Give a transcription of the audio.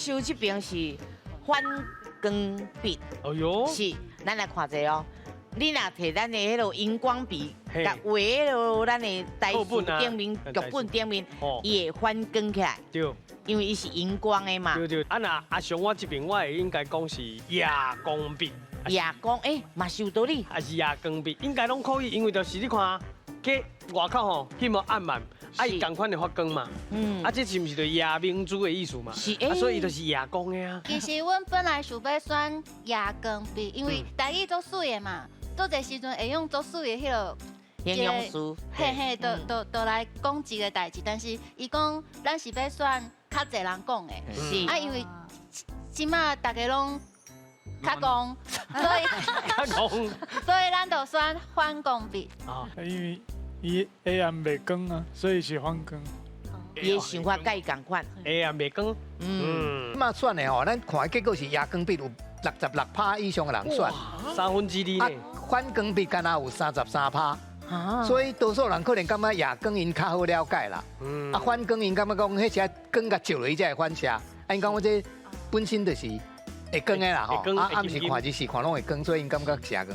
手這邊是反光筆，哎喲，是，咱來看者哦。你若提咱的彼个熒光筆，共畫彼个咱的台詞頂面、劇本頂面，伊會反光起來。因為伊是熒光的嘛。對對，啊若阿雄我這邊我會應該講是夜光筆。夜光，欸，嘛是有道理。還是夜光筆，應該攏可以，因為就是你看，去外口吼，彼無暗暗，啊伊仝款會發光嘛。啊，這是毋是就夜明珠的意思嘛？是，啊，所以伊就是夜光的啊。其實阮本來想欲選夜光筆，因為台語足媠的嘛，做這時陣會用足媠的彼个形容詞，嘿嘿，就來講一个代誌，但是伊講咱是欲選較濟人講的，啊，因為這馬逐家攏較戇，所以較戇，所以咱就選反光筆。啊，因為伊黑暗袂光啊，所以是反光。伊的想法佮伊仝款。黑暗袂光。這馬選的吼，咱看的結果是夜光筆有66%以上的人選，2/3呢。反光筆敢若有33%，所以多數人可能感覺夜光𪜶較好了解啦。啊，反光𪜶感覺講彼只光共照落去才會反射，啊，𪜶講我這本身就是會光的啦吼，啊，暗時看日時看攏會光，所以𪜶感覺是夜光。